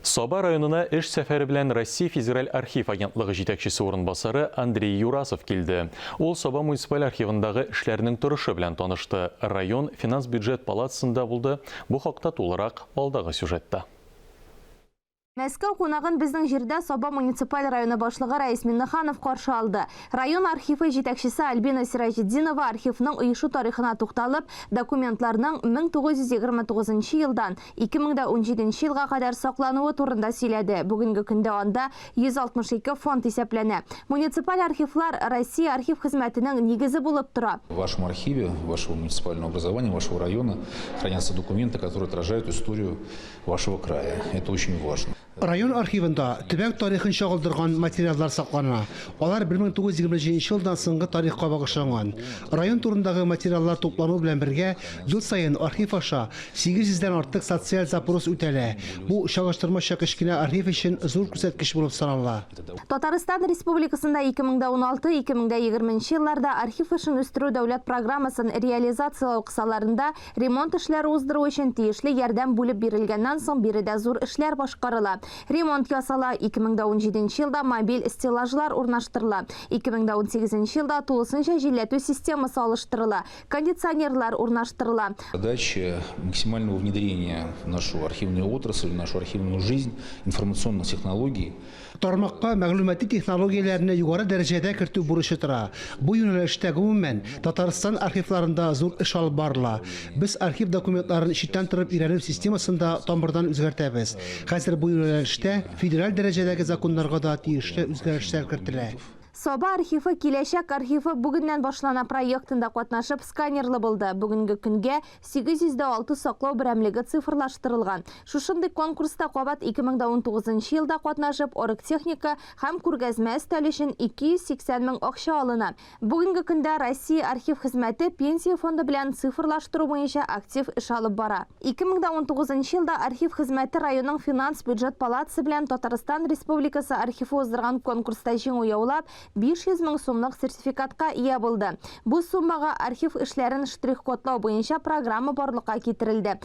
Саба районына эш сәфәре белән Россия Федераль архив агентлыгы җитәкчесе урынбасары Андрей Юрасов килде. Ул Саба муниципаль архивындагы эшләрнең торышы белән танышты, район финанс-бюджет палатасында булды. Бу хакта тулырак алдагы сюжетта. Мәскәү кунагын безнең җирдә Саба муниципаль районы башлыгы Рәис Миннеханов каршы алды. Район архивы җитәкчесе Альбина Сираҗетдинова архивның оешу тарихына тукталып, документларның 1929 елдан 2017 елга кадәр саклануы турында сөйләде. Бүгенге көндә анда 162 фонд исәпләнә. Муниципаль архивлар Россия архив хезмәтенең нигезе булып тора. В вашем архиве, вашего муниципального образования, вашего района хранятся документы, которые отражают историю вашего края. Это очень важно. Район архивында төбәк тарихын чагылдырган материаллар саклана. Алар 1927 елдан соңгы тарихка багышланган. Район турындагы материаллар туплану белән бергә, ел саен архив аша 800 дән артык социаль запрос үтәлә. Бу чагыштырмача кечкенә архив өчен зур күрсәткеч булып санала. Татарстан Республикасында 2016-2020 елларда архив эшен үстерү дәүләт программасын реализацияләү кысаларында Ремонт эшләре уздыру өчен тиешле ярдәм бүлеп бирелгәннән соң биредә зур эшләр башкарыла. Ремонт ясала, 2017 елда мобиль стеллажлар урнаштырыла, 2018 елда тулысынча җилләтү системасы алыштырыла, кондиционерлар урнаштырыла. Задача максимального внедрения в нашу архивную отрасль, в нашу архивную жизнь информационных технологий. Тармакка мәгълүмати технологияләрне югары дәрәҗәдә кертү бурычы тора. Бу юнәлештә, гомумән, Татарстан архивларында зур эш алып барыла. Без архив документларын читтән торып өйрәнү системасын да тамырдан үзгәртәбез. Хәзер бу юнәлештә федераль дәрәҗәдәге законнарга да тиешле үзгәрешләр кертелә. Саба архивы Киләчәк архивы бүгеннән башлана проектында катнашып, сканерлы булды. Бүгенге көнгә 806 саклау берәмлеге цифрлаштырылган. Шушындый конкурста кабат 2019 елда катнашып, оргтехника һәм күргәзмә өстәл өчен 280 мең акча алына. Бүгенге көндә Россия архив хезмәте Пенсия фонды белән цифрлаштыру буенча актив эш алып бара. 2019 елда архив хезмәте районның финанс-бюджет палатасы белән Татарстан Республикасы архивы уздырган конкурста җиңү яулап, 500 мең сумлык сертификатка ия булды. Бу суммага архив эшләрен штрих-кодлау буенча программа барлыкка китерелде.